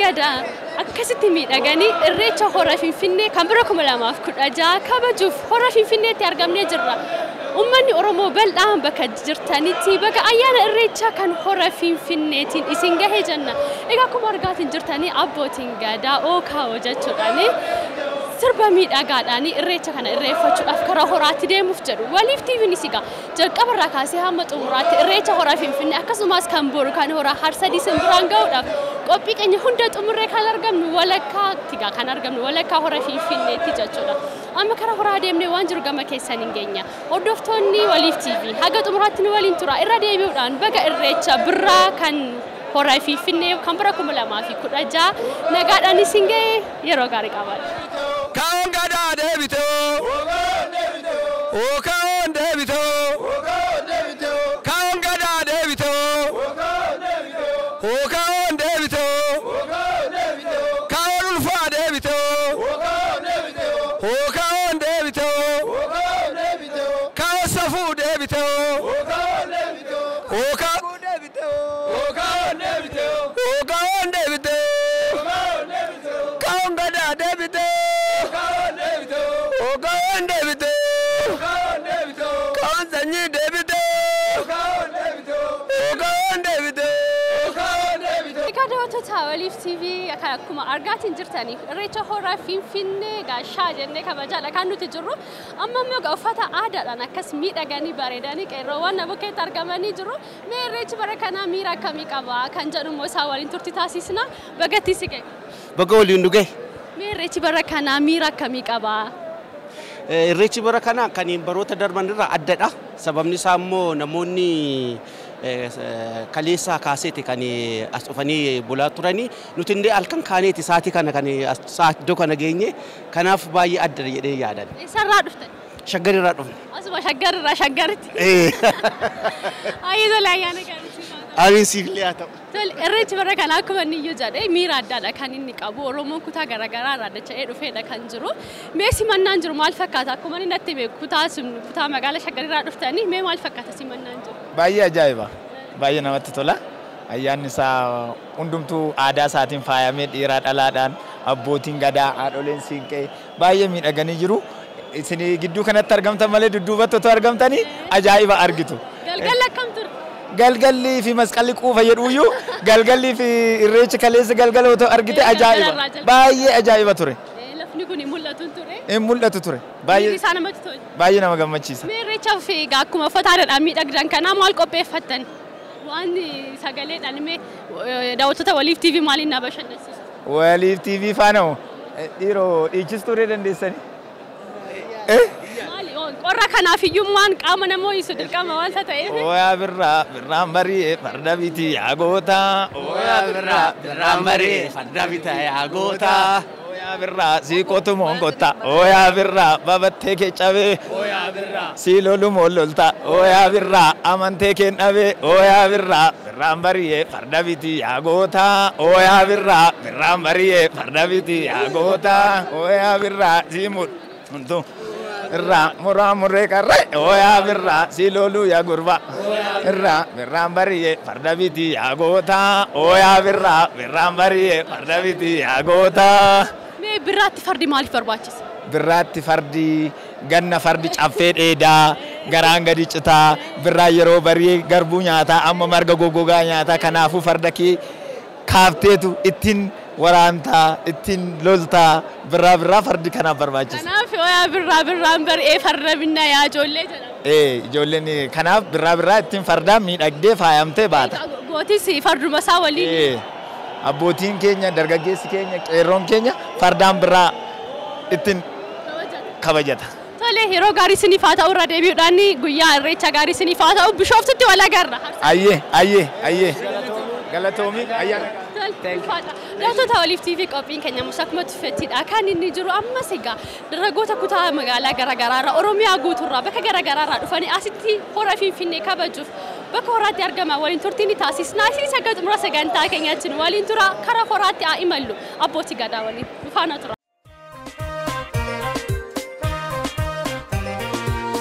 Gadaa akkasitti miidhaganii Irreecha Hora Finfinnee kan bara 2016 kabajuuf Hora Finfinneetti argamnee jirra. Uummanni Oromoo bal'aan bakka jirtanitti bakka ayyaana Irreechaa kan Hora Finfinneetiin isin gahee jenna. Egaa akkuma argaatiin jirtanii abbootiin gadaa ookaa'oo jechuudhaani sirba miidhagaadhaan irreecha kana irreeffachuudhaaf karaa horaatti deemuuf jedhu. Waliif TVnis egaa jalqabarraa kaasee hamma xumuraatti Irreecha Hora Finfinnee akkasumas kan boru kan Hora Harsadii simbiraan gahuudhaaf qophii keenya hunda xumurree kan argamnu walakkaatti egaa kan argamnu walakkaa Hora Finfinneetti jechuudha. Amma karaa horaa deemnee waan jiru gama keessan hin geenya. Hordoftoonni Waliif TV haga xumuraatti nu waliin tura. Irra deebi'uudhaan baga Irreecha birraa kan Hora Finfinnee kan bara 2016 nagaadhaan isin ga'e yeroo gaarii qabaadha. Kaon gadaa deebitoo. Kaon deebitoo. Kaon gadaa deebitoo. Kaon deebitoo. Kaon ulfaa deebitoo. Kaon deebitoo. Kaon safuu deebitoo. Kaon deebitoo. Kaon deebitoo. Kaon gadaa deebitoo. Kaon deebitoo. Kaon sanyii deebitoo. Kaon deebitoo. Egaa daawwattoota Waliif TV kan akkuma argaatiin jirtaniif Irreecha Hora Finfinnee gaashaa jennee kabajaadha kan nuti jirru. Amma immoo egaa uffata aadaadhaan akkas miidhaganii bareedanii qeerroowwan na bukkeetti argamanii jiru. Mee irreechi bara kanaa miira akkamii qaba kan jedhu immoo isaan waliin turtii taasisna. Bagatti si ga'e. Baga waliin nu gahe. Mee irreechi bara kanaa miira akkamii qaba? Irreechi bara kana kan baroota darban irraa addadha. Sababni isaa immoo namoonni kaleessaa kaaseeti kan as dhufanii bulaa turanii. Nuti illee halkan kaaneeti sa'aatii kana kan iddoo kana geenye. Kanaaf baay'ee addadha jedhee yaadan. Eessarraa dhuftan? Shaggarirraa dhufne. Asuma shaggarirraa shaggaritti. Ayyee tole ayyaana gaarii. Amiin siif illee haa ta'u. Tole irreechi bara kana akkuma inni iyyuu jedhe miira addaadha kan inni qabu. Oromoon kutaa garaagaraa irraa dacha'ee dhufeedha kan jiru. Mee simannaan jiru maal fakkaata? Akkuma inni natti hime kutaa magaalaa shaggarirraa dhuftanii mee maal fakkaata simannaan jiru? Baay'ee ajaa'iba. Baay'ee namatti tola. Ayyaanni isaa hundumtuu aadaa isaatiin faayamee dhiiraa dhalaadhaan abbootiin gadaa haadholeen siinqee baay'ee miidhaganii jiru. Isin gidduu kanatti argamtan malee dudduubatti otoo argamtanii ajaa'iba argitu. Galgalli akkam ture? Galgalli fi masqalli quufa jedhuyyuu galgalli fi irreechi kaleessa galgala otoo argite ajaa'iba. Baay'ee ajaa'iba ture. Lafni kun hin mul'atu ture. Hin mul'atu ture. Miirri isaa namatti tola. Baay'ee nama gammachiisa. Mee irreechaaf egaa akkuma uffata aadaadhaan miidhagdan kanaa maal qopheeffattan? Waan sagaleedhaan mee daawwattoota Waliif TV maaliin na bashannansiisu? Waliif TV faana hoo dhiiroo dhiichistuu dandeessanii? Maali qorra kanaaf iyyummaan qaama nama ho'isu dirqama wanta ta'eef. Ooyaa birraa birraan bari'ee farda biti yaa goota. Ooyaa birraa birraan bari'ee farda bita yaa goota. Ooyaa birraa sii qotu moongotta. Ooyaa birraa babattee kee cabee. Ooyaa birraa sii lolu moololta. Ooyaa birraa amantee kee dhabee. Ooyaa birraa birraan bari'ee farda biti yaa goota. Ooyaa birraa birraan bari'ee farda biti yaa goota. Ooyaa birraa sii mudhu. Irraa muraa murree qarree. Ooyaa birraa sii loluu yaa gurba. Irraa birraan bari'ee farda biti yaa goota. Ooyaa birraa birraan bari'ee farda biti yaa goota. Mee birraatti fardi maaliif barbaachisa? Birraatti fardi ganna fardi caffee dheedaa garaan gadi citaa birraa yeroo bari'ee garbuu nyaataa amma marga goggogaa nyaataa kanaafuu farda kee kaafteetu ittiin waraantaa ittiin loltaa birraa birraa fardi kanaaf barbaachisa. Kanaaf ooyaa birraa birraan bari'ee farda binnaa yaa ijoollee jedhama. Ijoolleen kanaaf birraa birraa ittiin fardaan miidhagdee faayamtee baata. Gootis farduma isaa waliin. Abbootiin keenya dargaggeessi keenya qeerroon keenya fardaan birraa ittiin kabajata. Tole yeroo gaarii isiniif haa ta'u irra deebi'uudhaan guyyaa irreecha gaarii isiniif haa ta'u Bishooftutti wal agarra. Ayyee ayyee ayyee. Galatoomi ayyaana. Daawwattoota Waliif TV qophiin keenya akkuma tuffettiidha kan inni jiru ammas egaa dargaggoota kutaa magaalaa garaagaraa Oromiyaa guutuurraa bakka garaagaraa dhufanii asitti Hora Finfinnee kabajuuf bakka horaatti argaman waliin turtii ni taasisna. Isinis akka xumura sagantaa keenyaatiin waliin tura karaa horaatti haa imallu abbootii gadaa waliin nu faana tura.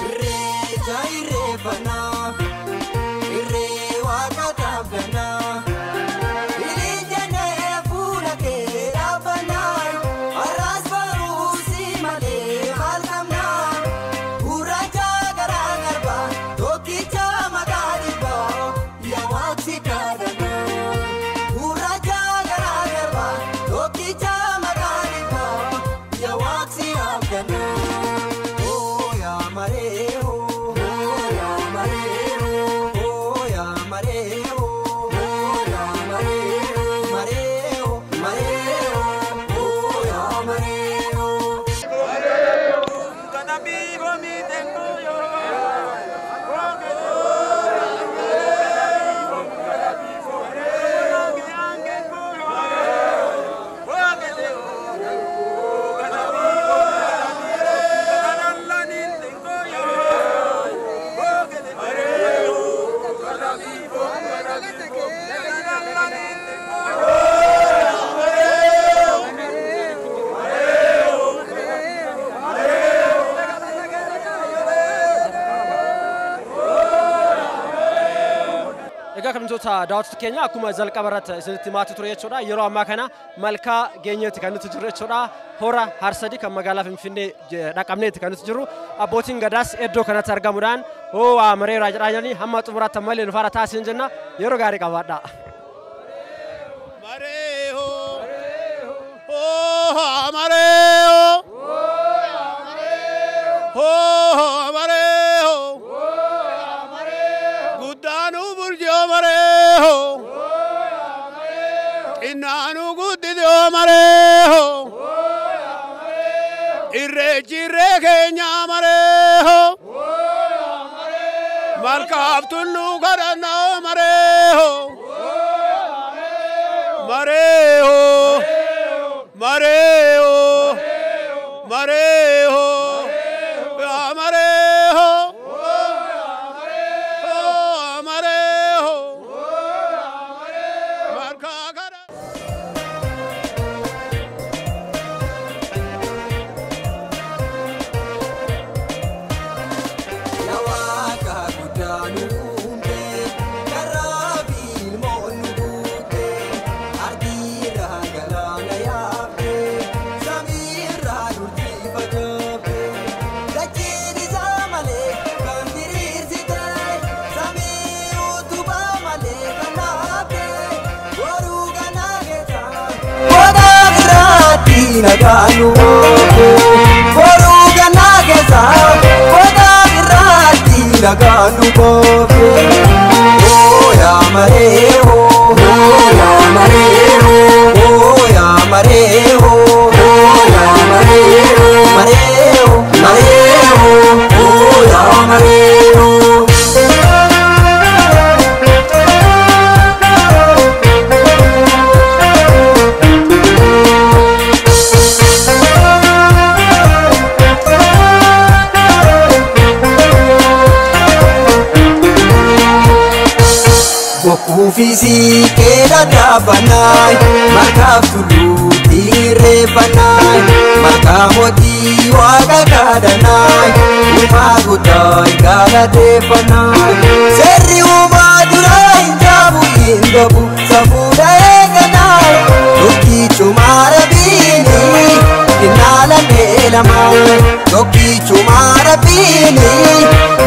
Irreecha irreeffannaa irree waaqa taabganaa. Ilii jennee fuula kee. Egaa kabajamtoota daawwattoota keenya akkuma jalqaba irratti isinitti himaa ture jechuudha. Yeroo ammaa kana malkaa geenyeetti kan nuti jirru jechuudha. Hora Harsadii kan magaalaa Finfinnee dhaqabneetti kan nuti jirru. Abbootiin gadaas iddoo kanatti argamuudhaan hoo mareeraa jedhaa jiranii hamma xumuraatti ammallee nu faana taasisan jenna. Yeroo gaarii qabaadhaa. Mareehoo! Hoo mareehoo! Hoo mareehoo! Guddaanu bulchoo mareehoo! Xinnaanu guddisoo mareehoo! Irreechi irree keenya mareehoo! Malkaaf tulluu kadhannaa mareehoo! Mareehoo! Mareehoo! Mareehoo! Yaa mareehoo! Oh, mareehoo! Malkaa kadhannaa. Bokuufisi keera dhaabanaay maqaaf tulluutti irreeffanaay maqaa mootii waaqa kadhanaay uumaa guddaa galateeffanaay seerri uumaa duraa hin jaabu hin dhabu safuudha eeganaay tokkichuma rabbiini inaala beelamaay tokkichuma rabbiini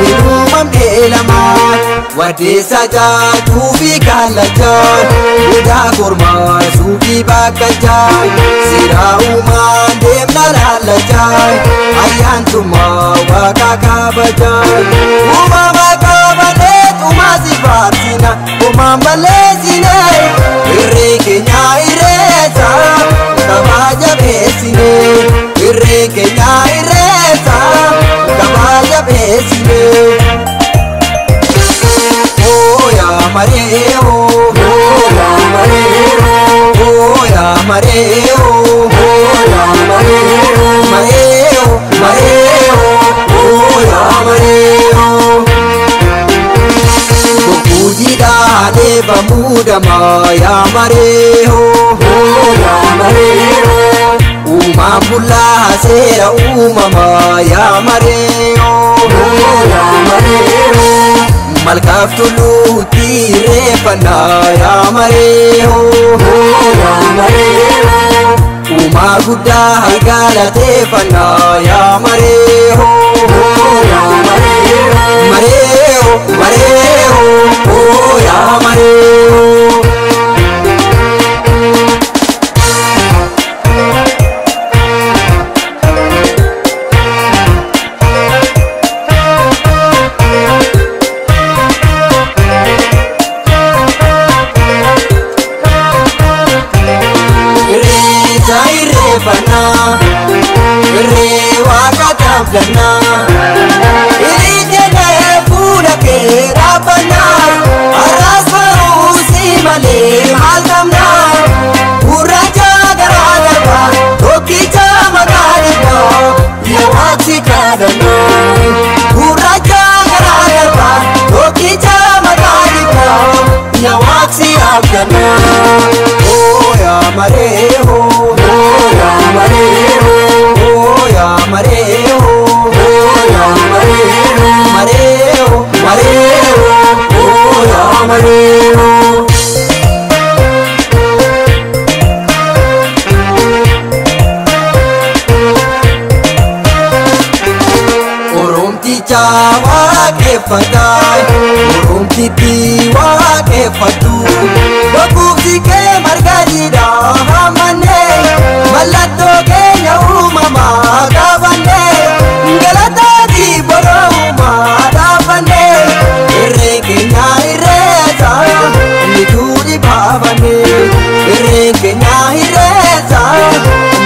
hin uumamne lamaay. Wadeessa jaatuu fi kallachaan mudaa kormaa suufii bakkachaan seera uumaan deemna laallachaan ayyaantummaa waaqa kabajaan uumama qabanee tumaa si faarsina homaan balleessine irree keenya irreessa kabaa jabeessine irree keenya irreessa kabaa jabeessine. Mareeho, mareeho, ya mareeho, ya mareeho, mareeho, mareeho, ya mareeho. Gokujida leba mudama ya mareeho, ya mareeho. Umambula sera umama ya mareeho, ya mareeho. Malkaaf tulluutti irreeffannaa yaa mareehoo yaa mareehoo uumaa guddaa galateeffannaa yaa mareehoo yaa mareehoo mareehoo mareehoo yaa mareehoo. abdannaa. Ijjennee fuula kee dhaabbannaa. Har'as baruu si malee maal qabnaa? Gurraacha garaa garbaa tokkicha maqaa dhibbaa yaa waaqsi kadhannaa. Gurraacha garaa garbaa tokkicha maqaa dhibbaa yaa waaqsi abdannaa. Oo yaa maree hoo. Oo yaa maree hoo. Oo yaa maree hoo. Oo yaa maree hoo. Maree hoo. Maree hoo. Oo yaa maree hoo. Oromticha waaqeffataa, Oromtittii waaqeffattu. Bakkuufsi kee marga jiidhaa hammannee, mallattoo keenya uumamaa qabannee, galataatii boroo uumaa dhaabannee, irree keenya irreessa mituu dhibaafannee, irree keenya irreessa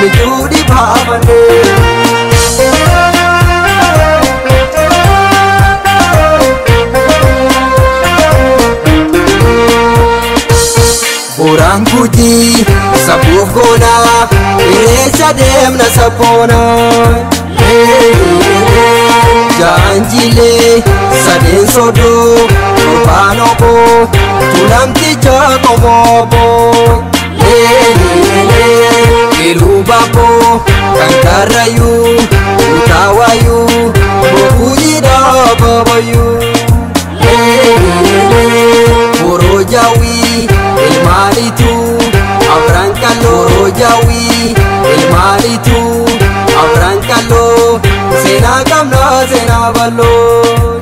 mituu dhibaafannee. Booraan Gujii sabuuf goonaa, irreessa deemna sabboonaa. Jaanjilee sadeen soddoo torbaan oboo tuulamticha qomooboo. Iluu babboo kan karrayyuu utaawayyuu bokuuyidhaa babayyuu. Borojawii ilmaanitu afran qalloo. Borojawii ilmaanitu afran qalloo seenaa qabnaa seenaa bal'oo.